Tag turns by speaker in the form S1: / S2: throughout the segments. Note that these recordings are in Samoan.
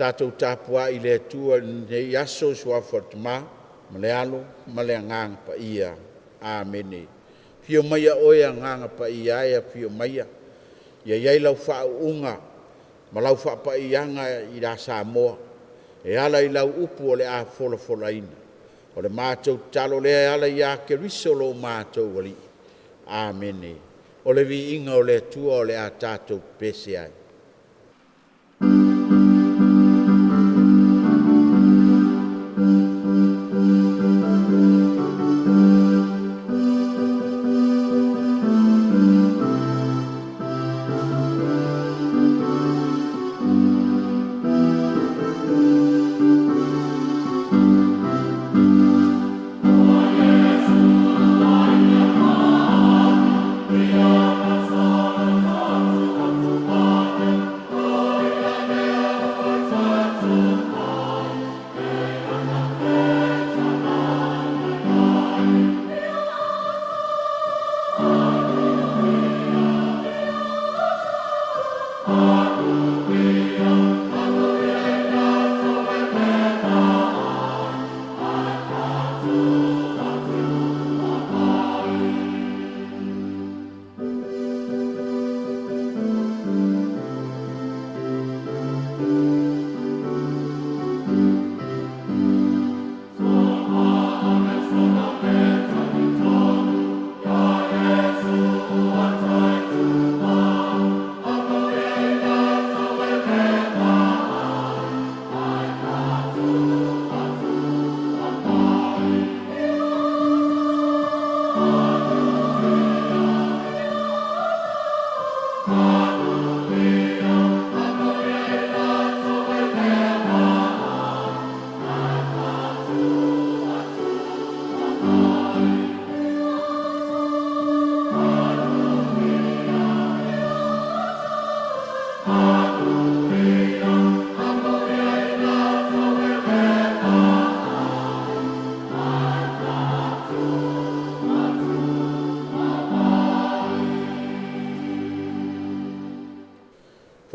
S1: Tatou tapuai i le Atua i lenei aso i le Suafa o le Tama ma le Alo ma le Agaga Paia. Amene. Afio maia oe Agaga Paia e, afio maia, ia i ai lau faauuga ma lau faapaiaga ia Samoa e ala i lau upu o le a folafolaina. O le matou tatalo lea e ala ia Keriso lo matou Alii. Amene. O le viiga o le Atua o le a tatou pepese ai.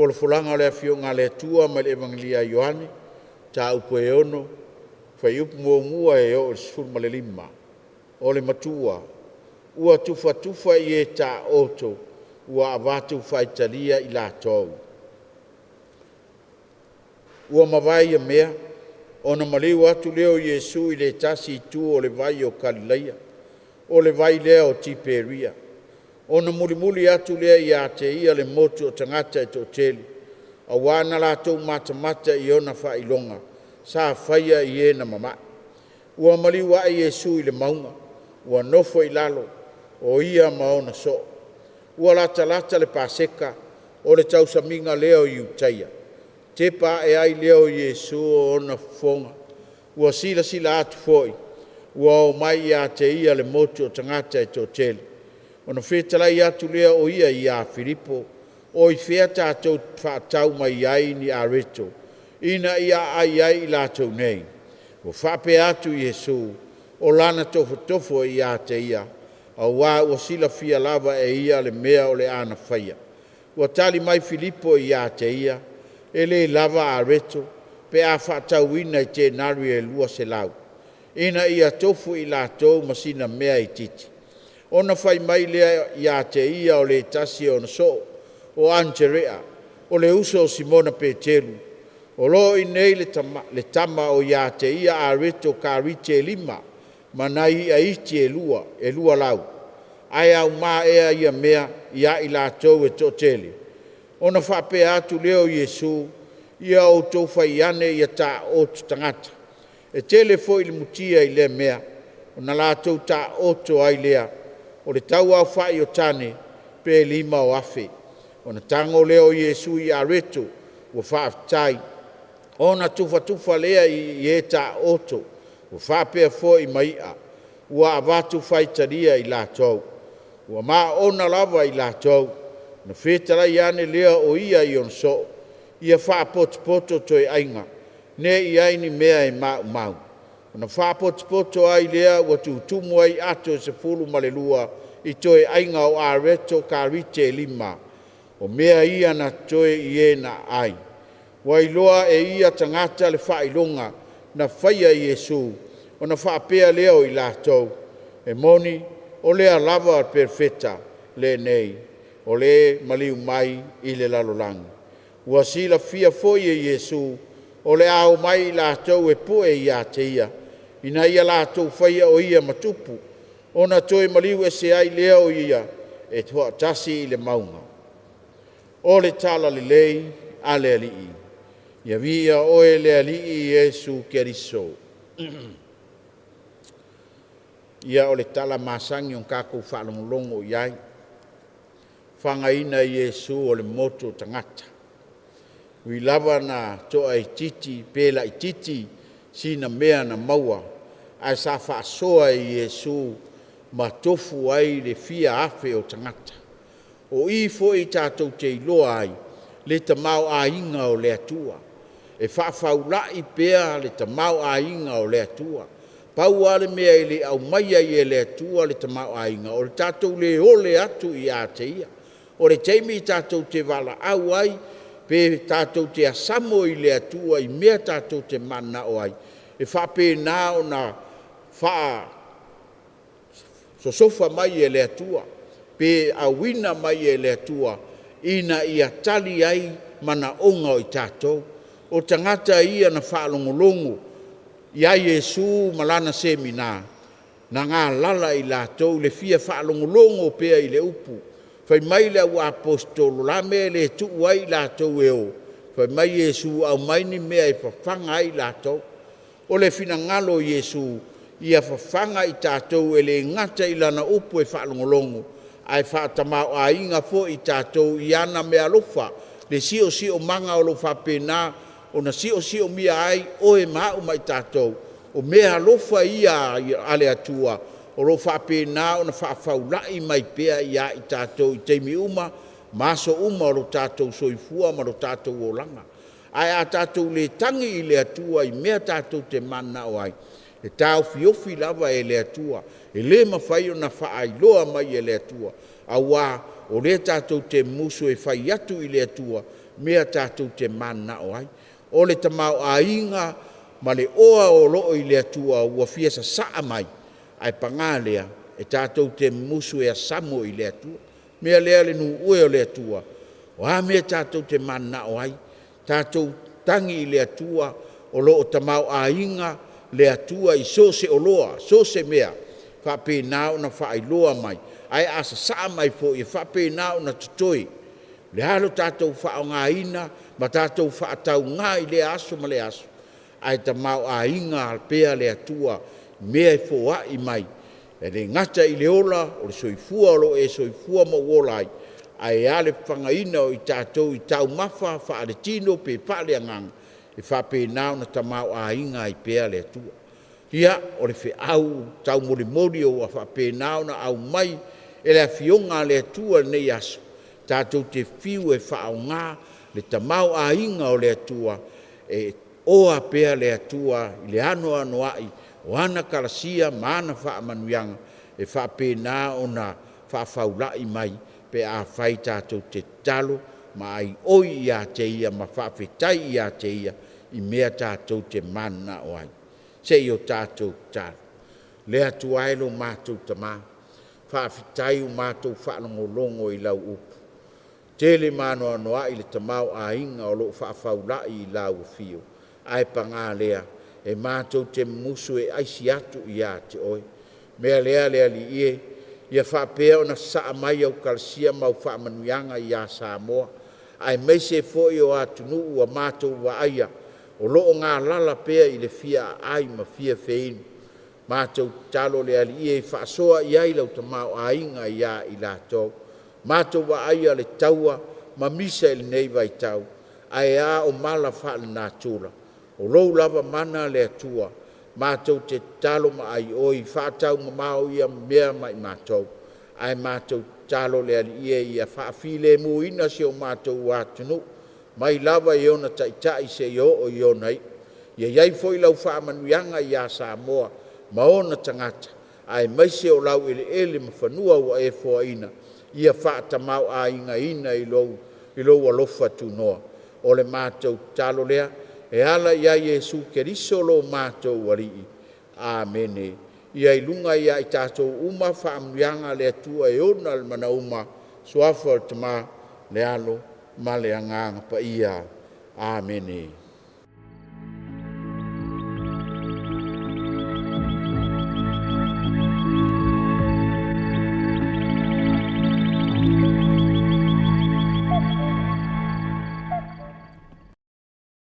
S1: Folafolaga a le Afioga a le Atua mai le Evagelia a Ioane, Mataupu e 6, fuaiupu 1 - 15. O le Matua ua tufatufa i e taoto ua avatu faitalia i latou. Ua mavae ia mea, ona maliu atu lea o Iesu i le tasi itu o le vai o Kalileia, o le vai lea o Tiperia. Ona mulimuli atu lea ia te Ia le motu o tagata e toatele, auā na latou matamata i ona faailoga sa faia i e na mamai. Ua maliu ae Iesu i le mauga, ua nofo i lalo, o Ia ma ona soo. Ua latalata le Paseka, o le tausamiga lea o Iutaia. Tepa ae ai lea o Iesu o ona fofoga, ua silasila atu foi ua omai ia te Ia le motu o tagata e toatele, ona fetalai atu lea o Ia ia Filipo, “O i fea tatou te faatau mai ai ni areto ina ia aai ai i latou nei?” Ua faapea atu Iesu, o lana tofotofo ia te ia, auā ua silafia lava e ia le mea o le a na faia. Ua tali mai Filipo ia te ia, “E le lava areto pe a faatauina i tenari e 200, ina ia tofu i latou ma sina mea itiiti.” Ona fai mai lea ia te ia o le tasi o ona soo, o Aneterea, o le uso a Simona Peteru, “O lo o i inei le tama o ia te ia areto karite e lima ma nai i'a iti e lua lau. Ae aumā ea ia mea ia i latou e toatele?” Ona faapea atu lea o Iesu, “Ia outou fai ane ia taoto tagata.” E tele foi le mutia i lea mea, ona latou taoto ai lea. O le tauaofai o tane, pe 5000. Ona tago lea o Iesu i areto, ua faafetai, ona tufatufa lea i e taoto, ua faapea foi ma i'a ua avatu faitalia i latou. Ua maona lava i latou. Ona fetalai ane lea o Ia i ona soo, ia faapotopoto toeaiga, ne i i ai ni mea e maumau. Ona faapotopoto ai lea ua tutumu ai ato e 12 i toeaiga o areto karite e lima, o mea ia na totoe i e na aai. Ua iloa e ia tagata le faailoga na faia e Iesu, ona faapea lea o i latou, “E moni, o lea lava o le Perofeta lenei o le e maliu mai i le lalolagi.” Ua silafia foi e Iesu o le a omai i latou e pue ia te ia, ina ia latou faia o Ia ma tupu, ona toe maliu ese ai lea o Ia e toatasi i le mauga. O le Tala Lelei a le Alii. Ia viia Oe le Alii Iesu Keriso. Ia o le tala masani ona tatou faalogologo i ai, fagaina Iesu o le motu o tagata. E ui lava ina toaitiiti pe laitiiti sina mea na maua, ae sa faasoa e Iesu ma tofu ai le fia afe o tagata. O i foi tatou te iloa ai le tamaoaiga o le Atua. E faaffaulai pea le tamaoaiga o le Atua. Pau lava le mea e le aumaia ai e le Atua le tamaoaiga, o le tatou le ole atu ia te Ia. O le taimi tatou te valaau ai pe tatou te asamo i le Atua i mea tatou te mananao ai, e faapena ona faasosofa mai e le Atua pe auina mai e le Atua ina ia tali ai manaoga o i tatou. O tagata ia na faalogologo ia Iesu ma lana semina, na galala i latou i le fia faalogologo pea i le upu. Fai mai le au Aposetolo, o le a le mea e le tuu ai i latou e o? Fai mai Iesu, aumai ni mea e fafaga ai i latou. O le finagalo o Iesu, ia fafaga i tatou e le gata i Lana upu e faalogologo, ae faatamaoaiga foi i tatou i ana meaalofa, le siosiomaga o lo o faapena ona siosiomia ai oe ma au ma i tatou. O meaalofa ia a le Atua o lo o faapena ona faafaular mai pea ia i tatou i taimi uma ma aso uma o lo tatou soifua ma lo tatou olaga. Ae a tatou le tagi i le Atua i mea tatou te mananao ai, e taofiofi lava e le Atua, e le mafai ona faailoa mai e le Atua, aua o lea tatou te musu e fai atu i le Atua mea tatou te mananao ai. O le tamaoaiga ma le oa o lo o i le Atua ua fia sasaa mai, ae paga lea, e tatou te musu e asamo i le Atua. O le mea lea le nuu e o le Atua, o a mea tatou te mananao ai, tatou tagi i le Atua o lo o tamaoaiga le Atua i so o se oloa, so o se mea, e faapena ona faailoa mai, ae a sasaa mai foi, e faapena ona totoe. O le a lo tatou faaaogaina ma tatou faatauga i lea aso ma lea aso, ae tamaoaiga pea le Atua i mea e foai mai, e le gata i le ola, o le soifua o lo o e soifua ma ou ola ai, ae a le fafagaina o i tatou i taumafa faaletino pe faaleagaga, e faapena ona tamaoaiga ai pea le Atua. Ia, o le feau taumolimoli ua faapena ona aumai e le Afioga a le Atua i lenei aso, tatou te fiu e faaaoga le tamaoaiga o le Atua, e oa pea le Atua i le anoanoai o ana kalasia ma ana faamanuiaga e faapena ona faafaular mai pe afai tatou te tatalo ma aioi ia te Ia ma faafetai ia te Ia i mea tatou te mananao ai. Se i o tatou tatalo. Le Atua e lo matou Tama, faafetai ua matou faalogologo i lau upu, e tele ma anoanoai le tamaoaiga o lo o faafaular i lau Afio, ae paga lea, e matou te mumusu e aisi atu ia te Oe. O le mea lea le Alii e, ia faapea ona sasaa mai au kalasia ma au faamanuiaga ia Samoa, aemaise foi o atunuu ua matou vaaia o lo o galala pea i le fia aai ma fia feinu. Matou tatalo le Alii e faasoa i ai lau tamaoaiga ia i latou. Matou vaaia le taua ma misa i lenei vaitau, ae a o mala faalenatura. O lou lava mana le Atua, matou te tatalo ma aioi, faataumamao ia mea ma i matou, ae matou tatalo le Alii e, ia faafilemuina si o matou atunuu mai lava i ona taitai seia oo i ona iu. Ia i ai foi lau faamanuiaga ia Samoa ma ona tagata, aemaise o laueleele ma fanua ua e foaina, ia faatamaoaigaina i lou alofa tunoa. O le matou tatalo lea e ala ia Iesu Keriso lo matou Alii. Amene. Ia i luga ia i tatou uma faamanuiaga a le Atua e ona le manauma, Suafa o le Tama, le Alo ma le Agaga Paia. Amene.